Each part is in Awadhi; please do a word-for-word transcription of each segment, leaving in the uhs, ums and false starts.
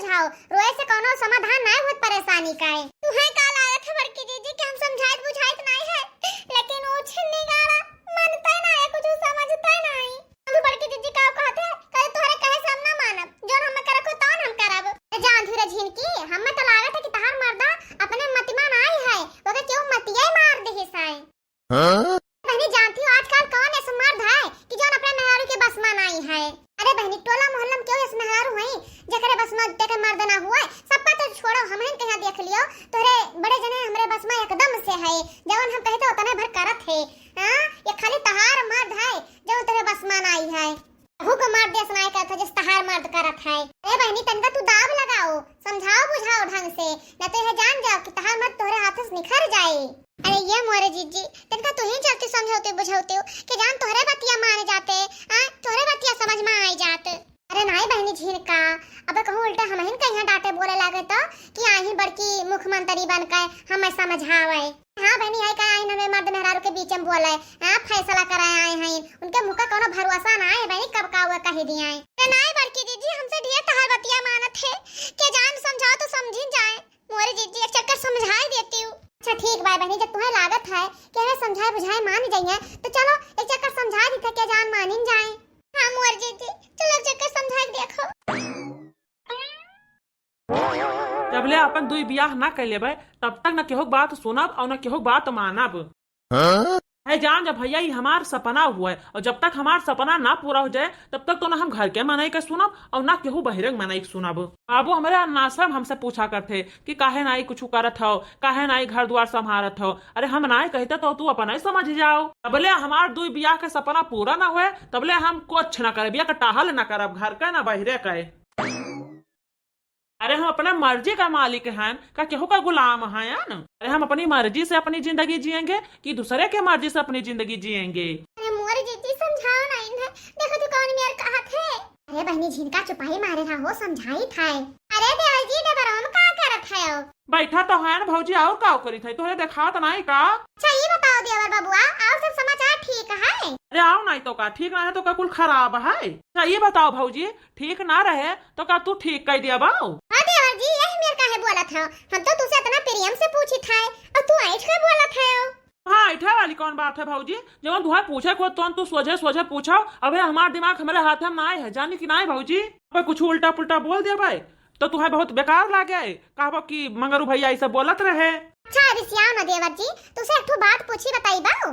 बुझाओ, रोए से कौनो समाधान नाय होत परेशानी का है। तुहे का लागत है बड़की जीजी कि हम समझाइत बुझाइत नाय है, लेकिन वो छिन्नी गाड़ा मनते नाय है, कुछ समझते नाय। हम बड़की जीजी का कहत है, कहे तोहरे कहे से हम ना मानब, जौन हमें करे को तौन हम करब। ए जान धीरे झिनकी, हमें तो लागत है कि तहार मर्दा अपने मतिमान आई है, ओके केहू मतिये मार दिहिस है। हाँ? बहनी जानती हो आजकल कौन ऐसा मर्द है कि जौन अपने मेहरारू के बस मा नाई है? अरे बहनी टोला मोहल्ला में केहू ऐसा मेहरारू है जेकरे बस मा तेरे मर्द ना हुए? सबका तो छोड़ो, हमहिन कहाँ देख लियो, तोहरे बड़े जने हमरे बस मा एकदम से है, जवन हम कहते उतने भर करत है। हाँ, ये खाली तहार मर्द है जवन तेरे बस मा नाई है। केहू के मर्द ऐसा नाई करत है जैसे तहार मर्द करत है। अरे बहनी तनका तू दाब लगाओ, समझाओ बुझाओ ढंग से, न तो यह जान जाओ कि तहार मर्द तोहरे हाथ से निखर जाए। अरे ये मोरे जीजी, तनका तू ही चलती समझौते बुझौते हो कि जान तोहरे बतिया मान जाते, आ, तोहरे बतिया समझ में आई जात। अरे नाई बहनी झिनका, अब कहूँ उल्टा हमहिन कहीं डांटे बोले लागे तो कि आई बड़की मुख्यमंत्री बन के हमें समझावे। हाँ बहनी, आई का आई हमें मर्द मेहरारू के बीच में बोले, हाँ फैसला कराए आए हैं, उनके मुँह का कोनो भरोसा ना है बहनी, कब का हुआ कही दिया है। अरे नाई बड़की जीजी, हमसे ढेर तहार बतिया मानत है, के जान समझाओ तो समझिन जाए। मोरे जीजी एक चक्कर समझाई देती हूँ। अच्छा ठीक बा बहनी, जब तुम्हें लागत है कि हमें समझाए बुझाए मान जाइए तो चलो एक चक्कर समझा दी थे, के जान मानिन जाए। हाँ मोरे जीजी, चलो एक चक्कर समझा के देखो। जब ले अपन दुई बियाह ना कर लेबे तब तक न केहू के बात सुनब और न केहू के बात मानब। हाँ? है जान, जब भैया ई हमार सपना हुआ है और जब तक हमार सपना ना पूरा हो जाए तब तक तो ना हम घर के मनई के सुनब और ना केहू बहिरंग मनई के सुनब। बाबू हमरे अन्नाश्रम हमसे पूछा करते कि काहे नाई कुछ करत हो, काहे नाई घर द्वार संभारत हो। अरे हम नाई कहते तो तू अपना ही समझ जाओ। तबले हमार दुई बियाह के सपना पूरा ना हुए तबले हम कुछ ना करब, एक टहल ना करब घर के ना बहिरे के। अरे हम अपना मर्जी का मालिक हैं, का केहू का गुलाम हैं? अरे हम अपनी मर्जी से अपनी जिंदगी जिएंगे कि दूसरे के मर्जी से अपनी जिंदगी जिएंगे? अरे मोर जीजी समझाओ ना इन्हें, देखो तू कौन मेर कहत है। अरे बहनी झिनका चुपाई मारे रहा हो, समझाई था। अरे देवर जी डबरवा में का करत है? बैठा तो है ना भौजी, और का करी था, तोहरे देखात नहीं का? अच्छा ये बताओ देवर बबुआ, और सब समाचार ठीक है? अरे आओ नहीं तो का, ठीक ना है तो का कुल खराब है? अच्छा ये बताओ भौजी, ठीक ना रहे तो का तू ठीक कर दिया बाऊ? हाँ देवर जी, यही मेर काहे बोलत हो? हम तो तुसे इतना प्रेम से पूछी था और तू ऐठ के बोलत है। हाँ, ऐठा वाली कौन बात है भौजी? जवन तुहार पूछे को तोन तू सोझे सोझे पूछो। अबे हमार दिमाग हमरे हाथ में नाय है, जानी कि नाय भौजी? अबे कुछ उल्टा पुल्टा बोल देबे तो तुहार बहुत बेकार लागे। कहबो कि मंगरू भैया ऐसे बोलत रहे। अच्छा रिसियाओ ना देवर जी, तुसे एक ठो बात पूछी बताई बाऊ?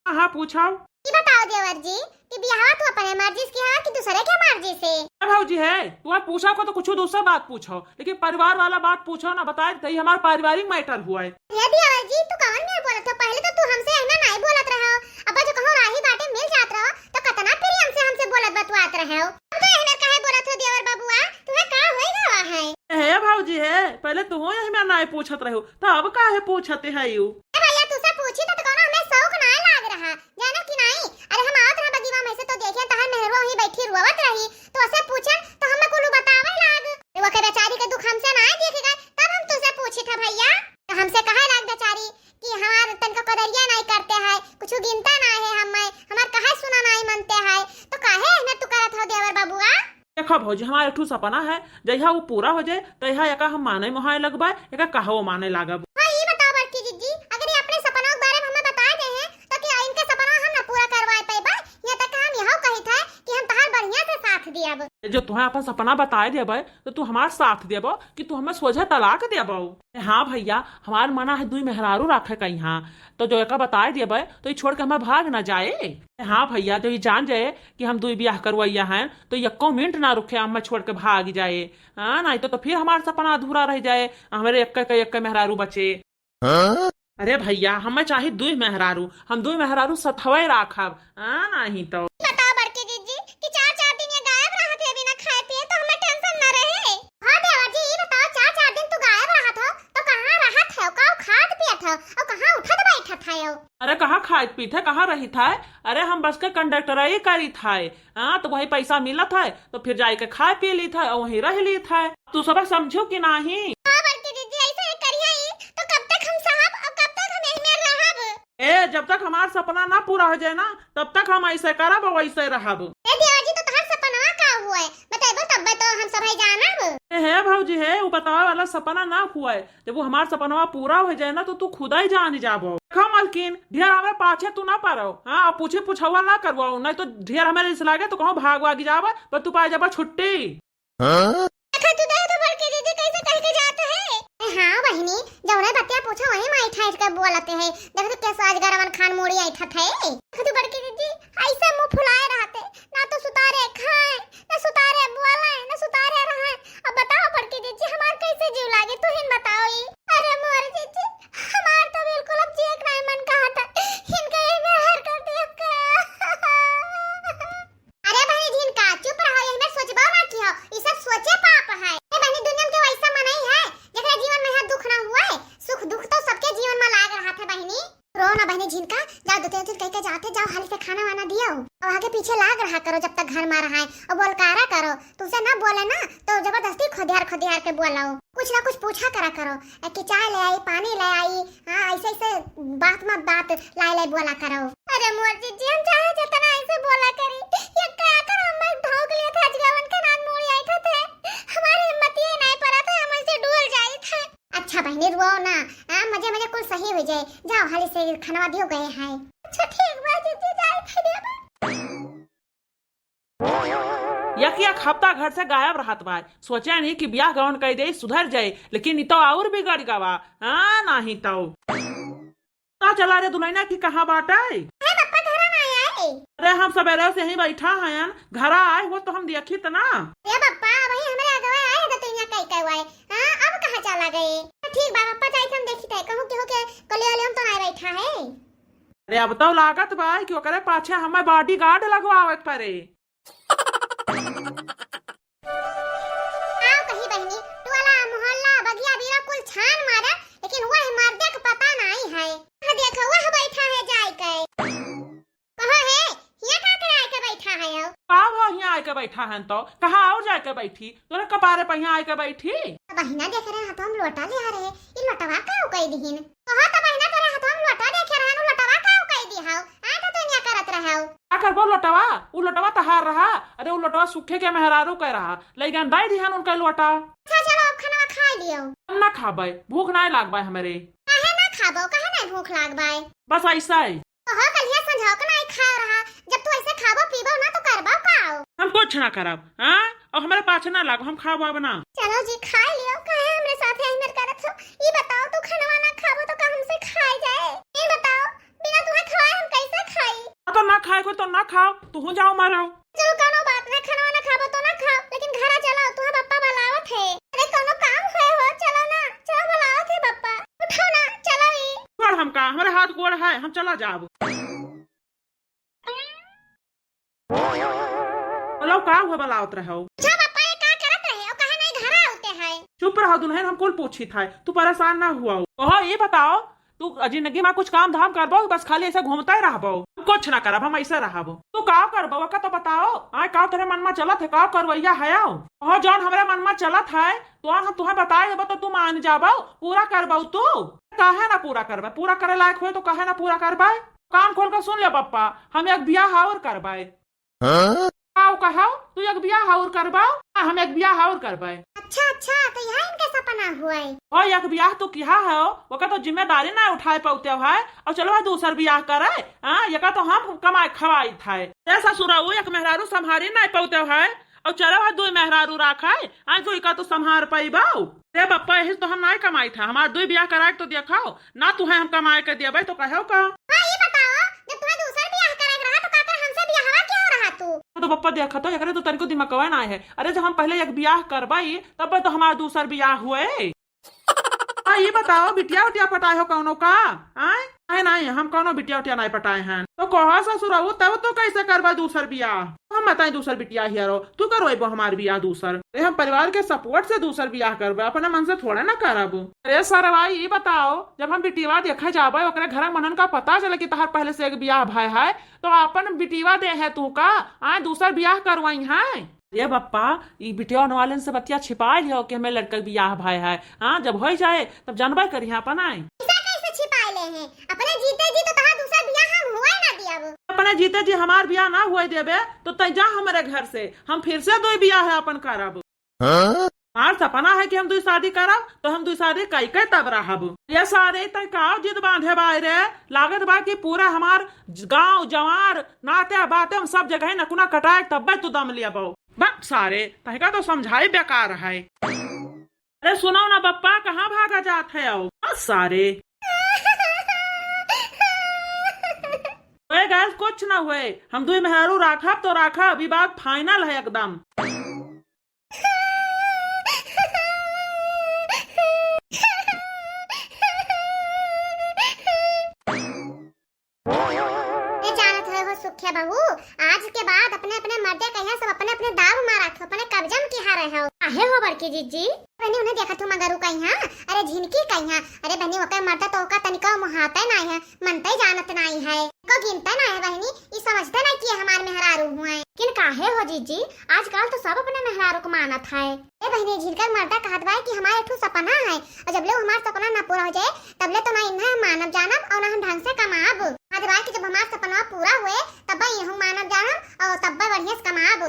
हाँ, हाँ, पूछाओ। ई बताओ देवर जी कि बियाहवा तू अपने मर्जी से किहा कि दूसरे के मर्जी से? ए भौजी है, तू अब पूछा को तो कुछ दूसरा बात पूछो, लेकिन परिवार वाला बात पूछो ना, बताए तो ये हमार पारिवारिक matter हुआ है। हे देवर जी, तू कवन मेर बोलत हो? पहले तो तू हमसे एहना नाई बोलत रहो, अब जो कहूँ राही बाटे मिल जात रहो तो कतना प्रेम से हमसे बोलत बतुआत रहो। अब तो एहना काहे बोलत हो देवर बबुआ? तुम्हें का होई गवा है? हे भौजी है, पहले तू हो यही में नाई पूछत रहो, तो अब काहे पूछते है यू? ए भैया, तुसे पूछी तो, तो कौनो हमें शौक ना लाग रहा, जानो कि नाई? अरे हम आवत रहा बगीवा में से तो देखे तहार मेहरवा वहीं बैठी रोवत रही, तो उसे पूछन तो हमें कुलू बतावे लाग। वो के बेचारी के दुख हमसे नाई देखे गए, तब हम तुसे पूछी था भैया। तो हमसे कहे लाग बेचारी कि हमार तनका कदरिया नाई करते है, कुछ गिनता नाई है हमें, हमार कहे सुना नाई मनते है, तो काहे एहना तू करत हो देवर बबुआ? देखो भौजी, हमार एक ठो सपना है, जहिया वो पूरा हो जाए, तहिया एका हम माने मोहाए लगबे, एका कहवो माने लागब। हाँ, ई बताओ बड़की जीजी, अगर ये अपने सपना के बारे में हमें बताए दे हैं, तो क्या इनके सपना हम ना पूरा करवाए पाएबे? यहाँ तक हम यहो कही था कि हम तहार बढ़िया से साथ दियब। जो तुहें अपन सपना बताए देबे, तो तू हमार साथ देबो कि तू हमें सोझे तलाक देबो? हाँ भैया, हमार मना है दुई मेहरारू रखे का यहाँ, तो जो एका बताए देबे, तो ये छोड़ के हमें भाग ना जाए। हाँ भैया, जो ये जान जाए कि हम दुई बियाह करवैया हैं, तो यक्को मिनट ना रुके, हमें छोड़ के भाग जाए। हाँ, नहीं तो, तो फिर हमार सपना अधूरा रह जाए, हमारे एक के एक के मेहरारू बचे। हाँ? अरे भैया, हमें चाही दुई मेहरारू, हम दुई मेहरारू सथवे राखब। हाँ, नहीं तो। बताओ बड़की जीजी कि चार चार दिन ये गायब रहत है बिना खाए पिए, तो हमें tension ना रहे। हाँ देवर जी, ये बताओ, चार चार दिन तू गायब रहत हो, तो कहाँ रहत है, का खात पियत हो, और कहाँ उठत बैठत है? अरे कहाँ खात पीत है, कहाँ रहित है? अरे हम बस के कंडक्टरई करित है, हाँ, तो वही पैसा मिलत है, तो फिर जाए के खाए पी लीत है और वहीं रह लीत है। तू सब समझो कि नाही? हाँ बड़की दीदी, ऐसे ही करिए ही, तो कब तक हम सहब और कब तक हम यही में रहब? ए, जब तक हमार सपना ना पूरा हो जाए ना, तब तक हम ऐसे करब और वैसे रहब। ए देवर जी, तो तोहार सपनवा का हुआ है? बतेबो तब्बे तो हम सभई जानब। ए, हे भौजी, जी है, वो बतावे वाला सपना ना हुआ है। जब वो हमार सपनवा पूरा हो जाए ना, तो तू खुदा ही जान जाबो। देखो मलकिन, ढेर हमें पाछे तू ना पड़ो, हाँ, अब पूछी पुछौआ ना करवाओ, नहीं तो ढेर हमें रिस लागे तो कहूँ भाग वागी जाबो, पर तू पाए जाबो छुट्टी। हाँ? देखा तू, देख तो बड़की दीदी कैसे कह के जात है। अरे हाँ बहिनी, जौने बतिया पूछो वही माई ठाठ के बोलत है। देख तो कैसे आज गरमन खान मूड़ी ऐठत है। देख तो बड़की दीदी ऐसे मुंह फुलाए रहते, ना तो सुतारे खाए, ना सुतारे बोले, ना सुतारे रहे। अब बताओ बड़की दीदी, हमार कैसे जीव लागे, तू हिन बताओ ई। अरे मोर जीजी, हमार तो बिल्कुल अब जिए के नाई मन कहत है। इनका ये व्यवहार कर दिया का? अरे बहिनी झिनका, चुप रहो, यही में सोचबो ना किहो, ई सब सोचे पाप है। ए बहिनी, दुनिया में केहू ऐसा मनई है, जेकरे जीवन में यहाँ दुख ना हुए? सुख दुख तो सबके जीवन में लाग रहत है बहिनी। रो ना बहिनी झिनका, जाओ दो तीन दिन कह के जाते, जाओ हाली से खाना वाना दियो। और आगे पीछे लाग रहा करो जब तक घर में रहा है, और बोलकारा करो, तुमसे ना बोले ना तो जबरदस्ती खोदियार खोदियार के बोलाओ। कुछ ना कुछ पूछा करा करो, ए, कि चाय ले आई, पानी ले आई, हाँ, ऐसे ऐसे बात में बात लाई लाई बोला करो। अरे मोर जीजी, हम चाहे जितना ऐसे बोला करी, ये का कर हम लोग ढोक लिए था, अजगावन के नान मूड़ी आई था थे। हमारी हिम्मत ये नहीं पड़ा था, हम ऐसे डूल जाई थे। अच्छा बहिनी, रुआओ ना, हाँ, मजे मजे कुल सही हो जाए। जाओ हाली से खानवा दियो गए हैं। अच्छा ठीक बा जीजी, जाई थे देबा। यक यक हफ्ता घर से गायब रहत बाय। सोचे नहीं कि बियाह गवन कई दे, सुधर जाए, लेकिन ई तो और बिगड़ गवा। हाँ, नाही तो। का चला रे दुल्हनिया की कहाँ बाटे? है पप्पा, घर ना आए। अरे हम सवेरे से यहीं बैठा हयन, घर आए हो तो हम देखी त ना। ए पप्पा, वही हमरे आगवा आए तो तू यहाँ कई कई आए। हाँ, अब कहाँ चला गए? ठीक बा पप्पा, जाई हम देखी थे, कहूँ केहू के कोलियोलियम तो ना बैठा है। अरे अब तो लागत बा कि ओकरे पाछे हमें बॉडीगार्ड लगवावे के पड़े। का कही बहिनी, टोला, मोहल्ला, बगिया, बीरा कुल छान मारा, लेकिन वह मर्दे के पता नाई है। वह देखो, वह बैठा है जाए के। कहो है, हियाँ का कराए के बैठा है हो? का हो हियाँ आए के बैठा है तो? कहाँ और जाए के बैठी? तोरे कपारे पे हियाँ आए के बैठी? बहिना देख रहे हैं तो हम लोटा ले आ रहे, ई लोटवा का कह दिहिन? कहो तो बहिना तोरे हाथ हम लोटा देखे रहन, उ लोटवा का कह दी हाउ? आए तो दुनिया करत रहे हो। का करबो लोटवा? उ लोटवा तहार रहा? अरे उ लोटवा सुखे के मेहरारू के रहा, लइकन दाई दिहन उनका लोटा। अच्छा चलो अब खाना खा लियो। हम ना खाबे, भूख ना लागबे हमरे। काहे ना खाबो, काहे ना भूख लागबे? बस ऐसा ही। कहो कलिया संझाव के ना खाओ रहा, जब तू ऐसे खाबो पीबो ना तो करबो का? हम कुछ ना करब, हाँ? अब हमरे पाछे ना लागो, हम खाबो अब ना। चलो जी, खा लियो, काहे हमरे साथे ऐनर करत हो? ई बताओ, तू खनवा ना खाबो तो का हमसे खाए जाए? ई बताओ, बिना तुहे खवाए हम कैसे खाई? हाँ, तो ना खाए को तो ना खाओ, तू हो जाओ मारो। चलो, कोनो बात ना, खनवा ना खाबो तो ना खाओ, लेकिन घरा चलो, तुहे पप्पा बुलावत है। अरे, कोनो काम है हो, चलो ना, चलो बुलावत है पप्पा, उठो ना, चलो ई। छोड़ हमका, हमरे हाथ गोड़ है, हम चला जाब। बोलो, का हुआ बलावत रहो? अच्छा पापा, ये का करत रहे? और कहे नहीं घर आवते हैं। चुप रहो दुल्हन, हम कुल पूछी था, तू परेशान ना हुआ। ओहो, ये बताओ, तू जिंदगी में कुछ काम धाम करबो, बस खाली ऐसे घूमते रहबो? हम कुछ ना करब, हम ऐसे रहबो। तू का करबो, ओका तो बताओ। आय, का तेरे मन में चलत है, का करवैया है? ओहो, जौन हमरे मन में चलत है, तो हम तुम्हें बताए देबो तो तू मान जाबो, पूरा करबो तू। काहे ना पूरा करबे? पूरा करे लायक होए तो काहे ना पूरा करबे? कान खोल के सुन ले पप्पा, हम एक बियाह और करबे। हाँ? का कहो? तू एक बियाह और करबो? हाँ, हम एक बियाह और करबे। अच्छा, अच्छा, तो यह इनके सपना हुए। ओ, एक बियाह तू किहा है, ओकर तो जिम्मेदारी ना उठाए पाते है, और चलो भाई दूसर बियाह करे, हाँ, एका तो हम कमाए खवाई था। ए ससुरा, वो एक मेहरारू संभारी ना पाते है, और चलो भाई दुई मेहरारू राखे, हाँ, दुई का तो संभार पाइबो। रे पप्पा, यही तो हम नाई कमाई था, हमार दुई बियाह कराए के तो देखाओ ना, तुहे हम कमाए के देबे तो कहो का? हाँ, ये बताओ, जब तुम्हें दूसर बियाह करे के रहा तो काकर हमसे बियाहवा क्यों रहा तू? तो पप्पा देखा तो एकरे तो तनिको दिमागवा ना है। अरे जब हम पहले एक बियाह करबाई तब तो हमार दूसर बियाह हुए। हाँ, ये बताओ बिटिया उटिया पटाए हो कौनो का? आए? नहीं, नहीं, हम कौनो बिटिया उटिया नहीं पटाए हैं। तो कहो ससुरऊ, तब तू कैसे करबा दूसर बियाह? हम बताई दूसर बिटिया हियारो, तू करवाइबो हमार बियाह दूसर। अरे हम परिवार के सपोर्ट से दूसर बियाह करबे, अपने मन से थोड़े ना करब। अरे सरवाई, ई बताओ, जब हम बिटिया देखे जाबे, ओकरे घर मनन का पता चले कि तहार पहले से एक बियाह भय है, तो अपन बिटिया दे है तू का? आए दूसर बियाह करवाई है? ये बप्पा, ई बिटिया वालन से बतिया छिपा लियो कि हमें लड़का के बियाह भय है। हाँ, जब हो जाए, तब जानबे करी है अपन आए। ऐसा कैसे छिपा ले हैं? अपने जीते जी तो तहार दूसर बियाह हम हुए ना दियाबो। अपने जीते जी हमार बियाह ना हुए देबे, तो तै जा हमारे घर से, हम फिर से दो बियाह है अपन करब। हाँ? हमार सपना है कि हम दुई शादी करब, तो हम दुई शादी कई के तब रहब। ये सारे तय का जिद बांधे बाय रे, लागत बा कि पूरा हमार ज-, गांव जवार नाते बाते हम सब जगह नकुना कटाए तब्बे तू दम लिया बो। बक सारे, तहका तो समझाई बेकार है। अरे सुनो ना बप्पा, कहाँ भागा जात है? आओ। बस सारे। ओए गैस, कुछ ना हुए, हम दुई मेहरारू राखब तो राखब, ई बात final है एकदम। ए जानत है हो सुखिया बहू, आज के बाद अपने अपने मर्दे कहिया सब अपने अपने दाव मारा रखे, अपने कब्जा में किहा रहे हो। काहे हो बड़की जिज्जी? बहनी उन्हें देखत हो मगरू कहिया, अरे झिनकी कहिया, अरे बहनी ओकर मर्दा तो ओका तनिका मोहाते नाई है, मनते जानत नाई है, को गिनते नाई है बहनी, ई समझते नाई कि ये हमार मेहरारू हुए। किन काहे हो जिज्जी, आजकल तो सब अपने मेहरारू को मानत है। ए बहिनी, झिनकर मर्दा कहत बाय कि हमार एक ठो सपना है, और जब ले हमार सपना ना पूरा हो जाए, तब ले तो ना इन्हें हम मानब जानब और ना हम ढंग से कमाब। कहत बाय कि जब हमार सपना पूरा हुए, तब ही हम मानब जानब और तब बढ़िया से कमाब।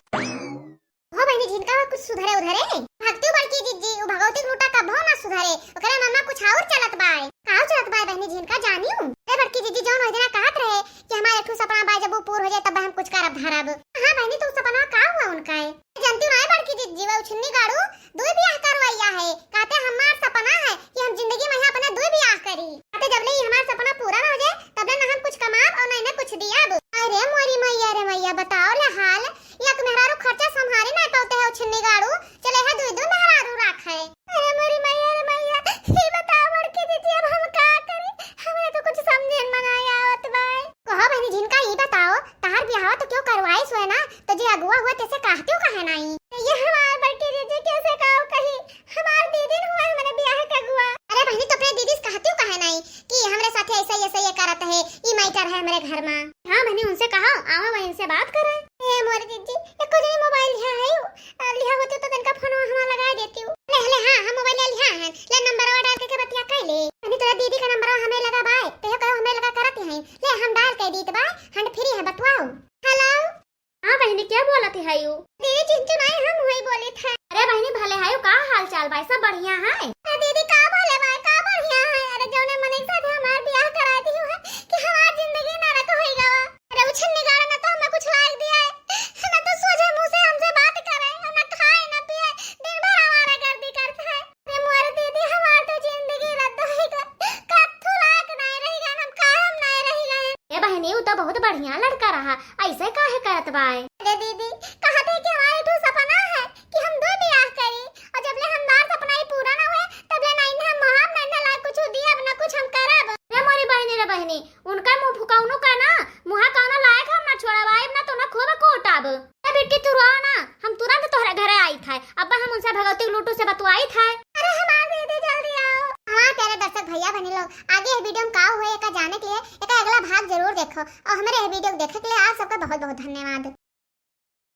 हो बहिनी, झिनका हो कुछ सुधरे उधरे। भक्ति बड़की जिज्जी, उ भगवती लूटा कबो ना सुधरे, ओकरे मन में कुछ और चलत बाय। का चलत बाय बहिनी, झिनका जानियो? ए बड़की जिज्जी, जौन ओहि दिना कहत रहे कि हमार एक ठो सपना बाय, जब वो पूर हो जाए, तब हम कुछ करब धरब। हाँ बहिनी, तो सपना का हुआ उनका है? जानती हूँ ना बड़की जिज्जी, वो उछन्नी गाड़ू दुई बियाह करवैया है। कहते हमार सपना है कि हम जिंदगी में यहाँ अपने दुई बियाह करी। कहते जब ले ई हमार सपना पूरा ना हो जाए, तब ले ना हम कुछ कमाब और ना इन्हें कुछ दियाब। अरे मोरी मैया रे मैया, बताओ ले हाल, एक मेहरारू खर्चा संभारे ना पाते है उछन्नी गाड़ू, चले है दुई दुई मेहरारू राखे। अरे मोरी मैया रे मैया, ई बताओ बड़की जिज्जी, अब हम का करी? हमरा तो कुछ समझे में ना आवत बाय। कहो बहिनी, झिनका ई बताओ, तहार बियाहवा तो क्यों करवाइस हुए ना, तो जे अगुआ हुए तेसे कहतियो काहे नाई? ये हमार बड़की जिज्जी कैसे काव कही, हमार दीदी न हुए हमरे बियाह के अगुआ। अरे बहिनी, तो अपने दीदी से कहतियो काहे नाई कि हमरे साथे ऐसा, ऐसा ये करत है, ई matter है हमरे घर में। हाँ बहिनी, उनसे कहो, आवे वहीं से बात करे। ए मोर जिज्जी, एको जनी मोबाइल लिहा है, आ, लिहा होती तो तनका फोनवा हमार लगा देती। ले, ले, हाँ, हम मोबाइल ले लिहा है। ले, नंबरवा डाल के, के बतिया कर ले। अरे, तोरा दीदी का नंबरवा हमें लगा बाय, तो ये कहो हमें लगा करत है। ले, हम डायल कर दीत बाय, hand free है, बतवाओ। Hello। हाँ बहिनी, क्या बोलत है यू? दीदी, चिंचू नाई, हम वही बोलित है। अरे बहिनी, भले है यू, का हाल चाल बाय? सब बढ़िया है? अरे दीदी, का भले बाय, का बढ़िया है? अरे, जौने मनई के साथ हमार बियाह करा दी है कि हमार जिंदगी नरक होई गवा। अरे, उ छन्नी गाड़ा ना तो हमें कुछ लायक दिया है, ना तो सोझे मुंह से हमसे बात करे, ना खाए, ना पिए, दिन भर आवारागर्दी करता है। अरे मोर दीदी, हमार तो जिंदगी रद्द होई गई, कत्थू लायक नाय रही गए, हम काहे हम नाय रही गए। ए बहिनी, उ तो बहुत बढ़िया लड़का रहा, ऐसे काहे करत बाय? अरे दीदी, कहत है कि हमार एक ठो सपना है कि हम दो बियाह करी, और जब ले हमार सपना ही पूरा ना हुए, तब ले ना इन्हें हम मोहाब, ना इन्हें लायक कुछ दियब, ना कुछ हम करब। रे मोरी बहिनी, रे बहिनी, उनका मुंह फुकौनो का ना, मुहा कौनो लायक हम ना छोड़ब, आइब ना तो ना खूब कूटब। ए बिट्टी, तू रो ना, हम तुरंत तोहरे घरे आइत है। अब हम उनसे भगवती लूटू से बतवाइत है। अरे हमार दीदी, जल्दी आओ। हमार प्यारे दर्शक भैया बहनी लोग, आगे ये video में का हुए, एका जाने के लिए एका अगला भाग जरूर देखो, और हमारे ये video देखे के लिए आप सबका बहुत बहुत धन्यवाद।